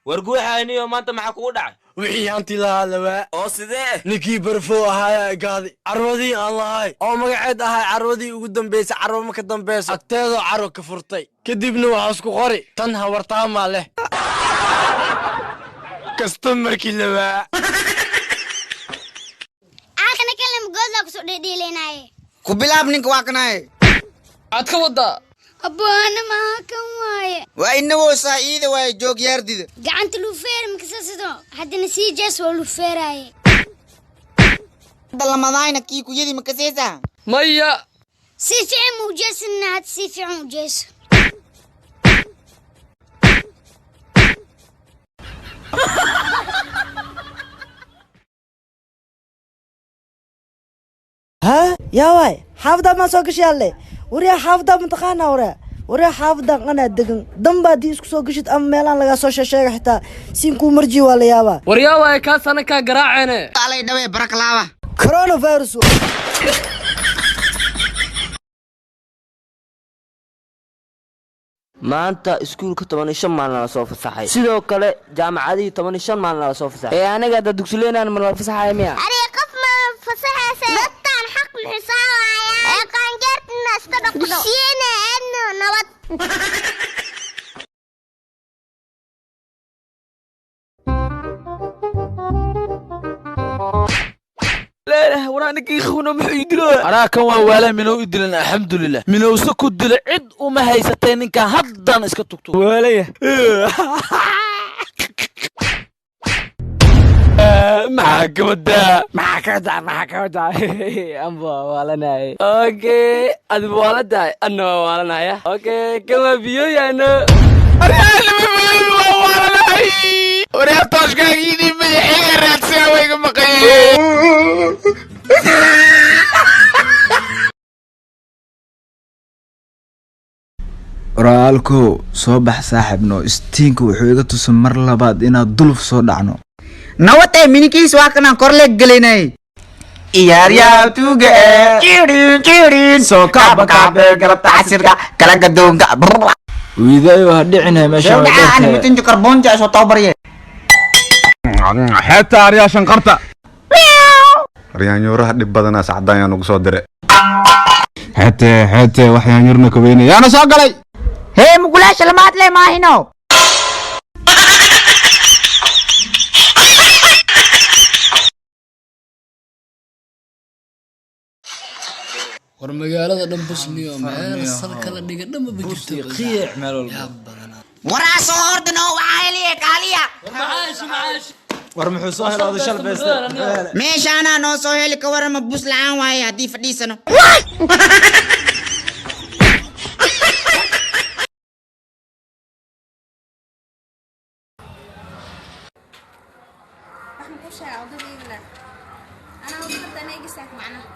War guuxaaniyo maanta maxaa kugu dhacay? Wixii hanti lahaa lawaa. Oo sidee? Ninkii barfow ahaaya gaadi carwadii aan lahay oo magaceed ahay carwadii ugu dambaysay, carwo ma ka dambayso, agteedoo carwo ka furtay. Kadibna waxaa isku qori tan hawartaamaa leh kastamarkii lawaa. Caakana kalem goodaa kusoo dhedheelaynaye. Ku bilaab ninka waa kanaye. Maxaad ka wadaa? Abbaana maha kan waaye. Waa inagoo saaciida waaye joog yaardida. Gacanta lufeer makasa sido haddana sii jees waa lufeeraaye. Dalamadayna kii kuyadii makaseesa. Maya. Si fiican mu jeesina, had si fiican u jeeso. ها yaa waay, xaafaddaa maa soo gashay alle? Waryaa, xaafaddaa mataqaanaa? Waraa waryaa, xaafaddan anaa degan. Danba haddii isku soo gashid ama meelaan lagaa soo sheesheega, xitaa siinkuu marji waa la yaabaa. War yaa waaye kaas ana kaa garaaceene? Alay dhawe baraklaaba. Coronavirus. Maanta iskuulka 15 maalin la soo fasaxay, sidoo kale jaamacadihii 15 maalin la soo fasaxay. Ee aniga hadda dugsileenaan ma la fasaxaya miya? Aree, qof ma fasaxaysa? Dadkaan xaq muxisaabaya ee qaangaartina iska dhaqdo, dugsiyena aadno nabad. Leelah, waraa ninkii khuna muxuu ii dilo? Anaa kan waa waala minow i dilan, alxamdulilah minowse ku dilo cid uma haysatay ninkan haddan iska tugto waalaya. Maxaa ka wadaa? Maxaa ka wadaa? Maxaa ka wadaa? Amba waalanay. Okay, adiba waaladahay, anna waa waalanaya. Okay, kan waa biyoyaano. Waryaa, tooshkaagiidii madaxeyga raadsaa wayga maqayeen. Walaalkow, soo bax saaxiibno. Istiinka wuxuu iga tusay mar labaad inaad duluf soo dhacno. Nawad ee minikiis waa kanaan korle gelinay. Iyaaryaab tuuga ee jirin jirin soo kaaba kaabe galabta casirka kala gadoonka. Wiidaayo, ha dhicinhay meesha way Ani dheertahay. Mutinjo karbonja soo tababarye. Xeebta aryaa shanqarta aryaanyuuraha dhib badanaa sacdaan yaa nagu soo dire. Xeete xeete, wax yaanyuurna kaweynay yaana soo galay. Hee, mukulaasha lama hadle maahino. War magaalada dhan busniyo, meel salka la dhiga dhanba ma jirto. Qiic meel walba. Waraa soo ordano, waxaa heliye kaaliya. War muxuu soo helooday shal beeste? Meeshaanaa noo soo heli, ka warama bus la'aan waaye haddii fadhiisano. Waxaan kuu sheegaa waddada iga leex. Anaa waddada anaa iga istaag macnaha.